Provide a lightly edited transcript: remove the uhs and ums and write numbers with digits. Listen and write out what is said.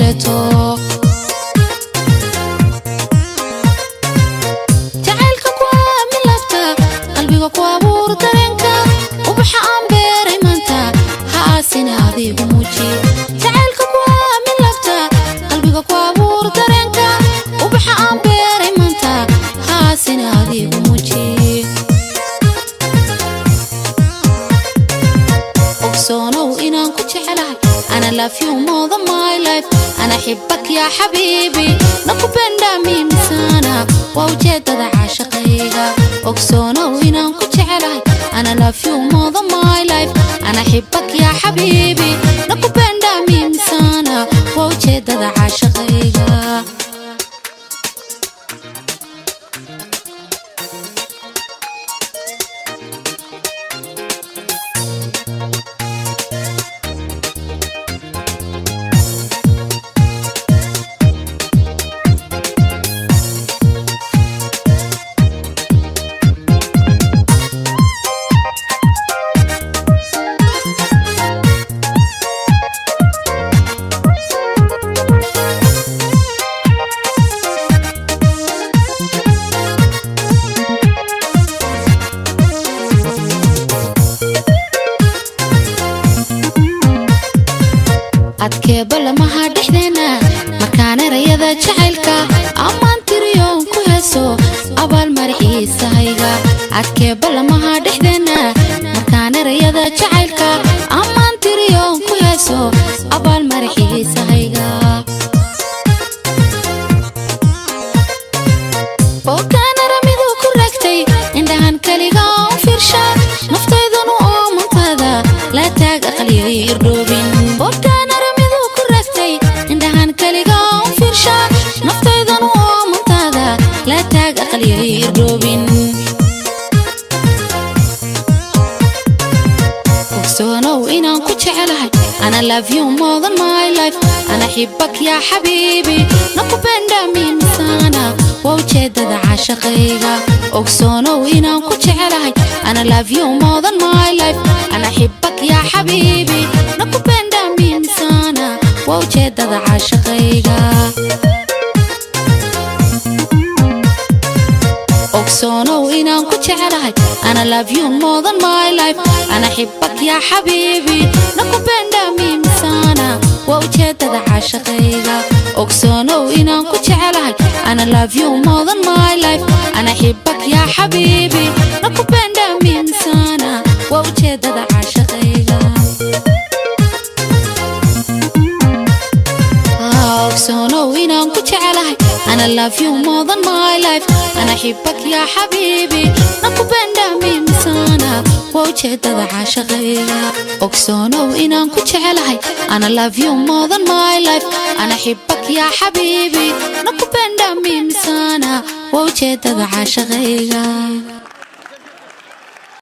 kaleeto. Jacaylka ku aamin laabta, qalbiga ku abuur dareenka. Ubaxa aan beeray maanta ha aasina, adigu muuji. Jacaylka ku aamin laabta, qalbiga ku abuur dareenka. Ubaxa aan beeray maanta ha aasina, adigu muuji. Ogsoonow inaan ku jecelahay. Ana love you more than my life. Ana xibak yaa xabiibi, nakupenda mimi sana, waa ujeedada caashaqayga. Ogsoonow inaan ku jecelahay. Ana love you more than my life. Ana xibak yaa xabiibi, nakupenda mimi sana, waa ujeedada caashaqayga. Adkeeba lamaha dhexdeena markaan erayada jacaylka ammaan tiriyoon ku heeso, abaal maraxiisahayga. Adkeeba lamaha dhexdeena markaan erayada jacaylka ammaan tiriyoon ku heeso, abaal maraxiisahayga. Bookaan aramidu ku raagtay, indhahan keliga u fiirsha, naftaydanu oomantaada la taag, aqliyay irdhoobin. Bookaan aramidu ku raagtay, indhahan keliga u fiirsha, naftaydanu oomantaada la taag, aqliyay irdhoobin. Ogsoonow inaan ku jecelahay. Ana love you more than my life. Ana xibak yaa xabiibi, nakupenda mimi sana, waa ujeedada caashaqayga. Ogsoonow inaan ku jecelahay. Ana love you more than my life. Ana xibak yaa xabiibi, nakupenda mimi sana, waa ujeedada caashaqayga. Ogsoonow inaan ku jecelahay. Ana love you more than my life. Ana xibak yaa xabiibi, nakupenda mimi sana, waa ujeedada caashaqayga. Ogsoonow inaan ku jecelahay. Ana love you more than my life. Ana xibak yaa xabiibi, nakupenda mimi sana, waa ujeedada caashaqayga. Ogsoonow inaan ku jecelahay. Ana love you more than my life. Ana xibak yaa xabiibi, nakupenda mimi sana, waa ujeedada caashaqayga. Ogsoonow inaan ku jecelahay. Ana love you more than my life. Ana xibak yaa xabiibi, nakupenda mimi sana, waa ujeedada caashaqayga.